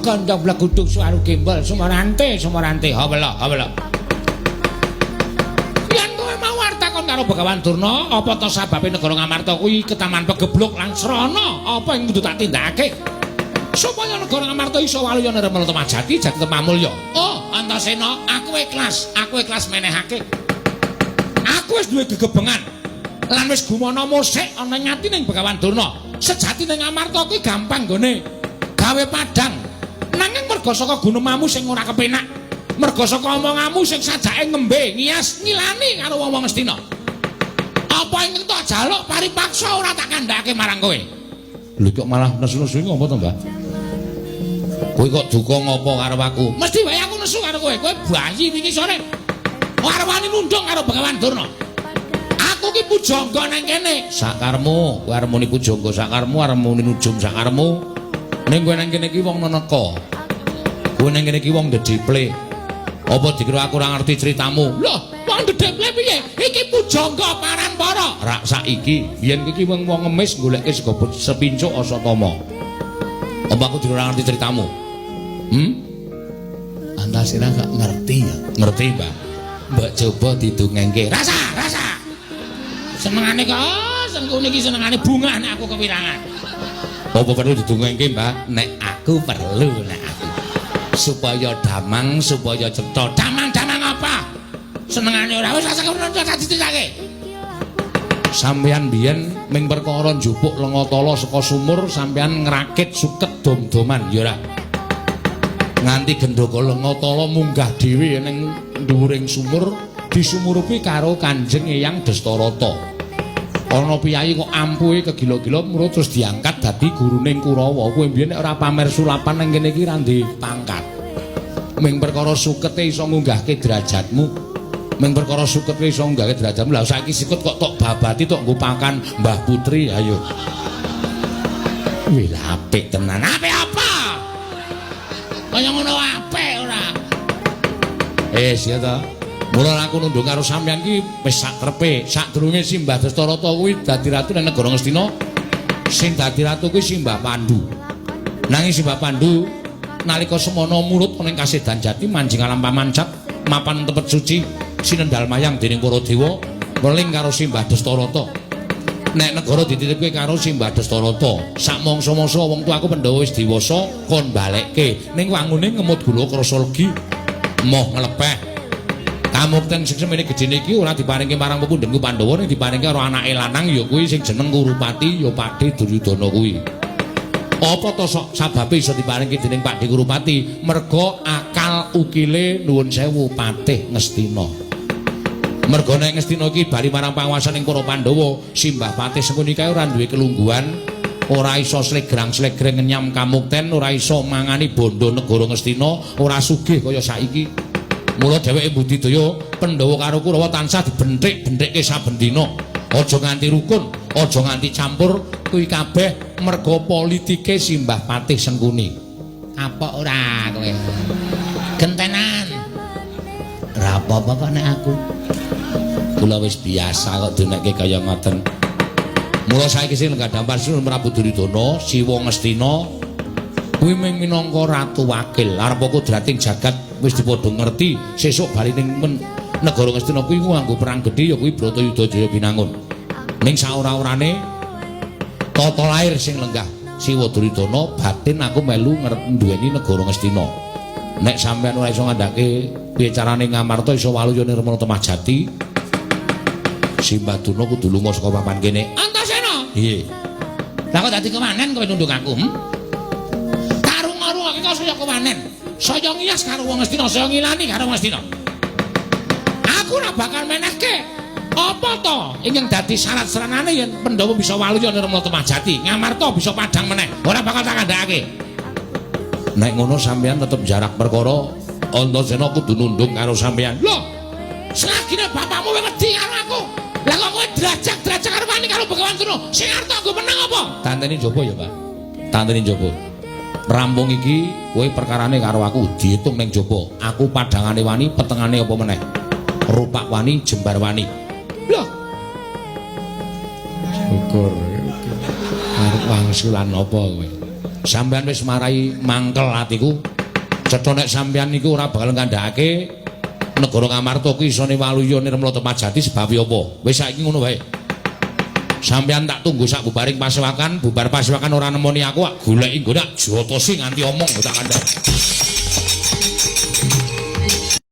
Gandang blegudung suwaru gembol sumorante sumorante hawela hawela. Yen kowe mau arep takon karo Begawan Durna, apa to sababe negara Ngamarta kuwi ketaman pegebluk lan srana apa ing kudu tak tindakake supaya negara Ngamarta iso waluya nirmala temah jati jati temah mulya. Oh, Antasena, aku ikhlas menehake. Aku wis duwe gegebengan lan wis gumana musik ana ing atine Begawan Durna. Sejatine Ngamarta kuwi gampang nggone gawe padang. Nanging merga saka gunemamu sing ora kepenak, merga saka omonganmu sing sajake ngembe, ngias, ngilani karo wong-wong Ngastina. Apa ing tak jaluk paripaksa ora tak kandhake marang kowe. Lho kok malah nesu-nesu iki ngopo to, Mbah? Kowe kok duka ngopo karo aku? Mesti wae aku nesu karo kowe. Kowe bayi wingi sore. Ora wani nundung karo Begawan Durna. Aku ki pujangga nang kene. Sakarmu, kowe arep muni pujangga sakarmu, arep muni nujum sakarmu. Ning kowe nang kene iki wong neneka. Kowe nang kene iki wong dedeple. Apa dikira aku ora ngerti ceritamu? Loh, wong dedeple piye? Iki pujangga paranpara. Rak saiki, biyen iki wong wong ngemis goleke sego sepincuk Asatama. Apa aku dikira ora ngerti ceritamu? Hmm? Antasena gak ngerti ya? Ngerti, Mbah. Mbok coba didongengke. Rasa, rasa. Senengane kok, sengkune iki senengane bungah nek aku kewirangan. Apa perlu didongengke, Mbah? Nek aku perlu, nek aku. Supaya damang, supaya cetha. Damang-damang apa? Senengane ora wis rasa kepenak tak dicritake. Sampeyan biyen ming perkara njupuk lenga tala saka sumur, sampeyan ngrakit suket dom-doman, ya ora? Nganti gendaka lenga tala munggah dhewe ning dhuwuring sumur, disumurupi karo Kanjeng Eyang Destarata. Ana piyayi kok ampuhe kegila-gila mula terus diangkat dadi gurune Kurawa. Kowe biyen nek ora pamer sulapan nang kene iki ra ndek pangkat. Ming perkara sukete iso ngunggahke derajatmu. Ming perkara sukete iso ngunggahke derajatmu. Lah saiki sikut kok tok babati tok nggo pakan Mbah Putri, ayo. Wih, apik tenan. Apik apa? Kaya ngono apik ora? Wis ya ta. Mula aku nundung karo sampeyan ki wis sak trepe. Sadurunge Simbah Destarata kuwi dadi ratu nang negara Ngastina, sing dadi ratu kuwi Simbah Pandu. Nanging Simbah Pandu nalika semono murut ana ing Kasedan Jati manjing alam pamancat mapan tempat suci sinendal mayang dening para dewa weling karo Simbah Destarata. Nek negara dititipke karo Simbah Destarata, sak mangsa-mangsa wong tuaku Pandhawa wis dewasa kon balekke ning wangune ngemut gula krasa legi moh nglepeh. Kamukten sing semene gedene iki ora diparingke marang pepundhenku Pandhawa ning diparingke karo anake lanang ya kuwi sing jeneng Kurupati ya Pakdhe Duryudana kuwi. Apa to sok sababe iso diparingke dening Pakdhe Kurupati? Merga akal ukile nuwun sewu Patih Ngastina. Merga nek Ngastina iki bali marang panguwasaning para Pandhawa, Simbah Patih Sengkuni kae ora duwe kelungguhan, ora iso slegrang-slegreng ngenyam kamukten, ora iso mangani bondo negara Ngastina, ora sugih kaya saiki. Mula dheweke budidaya Pandhawa karo Kurawa tansah dibenthik-benthikke saben dina. Aja nganti rukun, aja nganti campur, kuwi kabeh merga politike Simbah Patih Sengkuni. Kapok ora kowe? Gentenan. Ora apa-apa kok nek aku. Kula wis biasa kok dinekke kaya ngoten. Mula saiki sing lenggah dampar Sinuwun Prabu Duryudana, Siwa Ngastina kuwi mung minangka ratu wakil. Arep kodrating jagat wis dipadha ngerti, sesuk bali ning negara Ngastina kuwi nganggo perang gedhe ya kuwi Bratayuda Jaya Binangun. Ning saora-orane tata lair sing lenggah Siwa Duryudana batin aku melu nduweni negara Ngastina. Nek sampeyan ora iso ngandhake piye carane Ngamarta iso waluya nirmala temah jati, Simbah Durna kudu lunga saka papan kene. Antasena. Piye? Lah kok dadi kewanen kowe nunduk aku? Hmm? Tarung-arung kok saya kewanen. Saya ngiyas karo wong Ngastina, saya ngilani karo wong Ngastina. Aku ora bakal menehke. Apa to ingkang dadi syarat seranane yen Pandhawa bisa waluya nirmala temah jati, Ngamarta bisa padhang meneh. Ora bakal tak kandhakake. Nek ngono sampeyan tetep jarak perkara Antasena kudu nunduk karo sampeyan. Loh, selagine bapakmu wis wedi karo aku. Lah kok kowe drajak-drajak karo wani karo Begawan Durna. Sing arep nggo menang apa? Tanteni njaba ya, Pak. Tanteni njaba. Rampung iki kowe perkarane karo aku diitung ning njaba. Aku padhangane wani, petengane apa meneh? Rupak wani, jembar wani. Loh. Syukur. Arep wangsulan apa kowe? Sampeyan wis marai mangkel atiku. Cetha nek sampeyan niku ora bakal ngandhakake negara Ngamarta kuwi isone waluya nirmala temajati sebab apa? Wis saiki ngono wae. Sampeyan tak tunggu sak bubaring pasewakan, bubar pasewakan ora nemoni aku, ak goleki nggo tak jotosi nganti omong tak kandhani.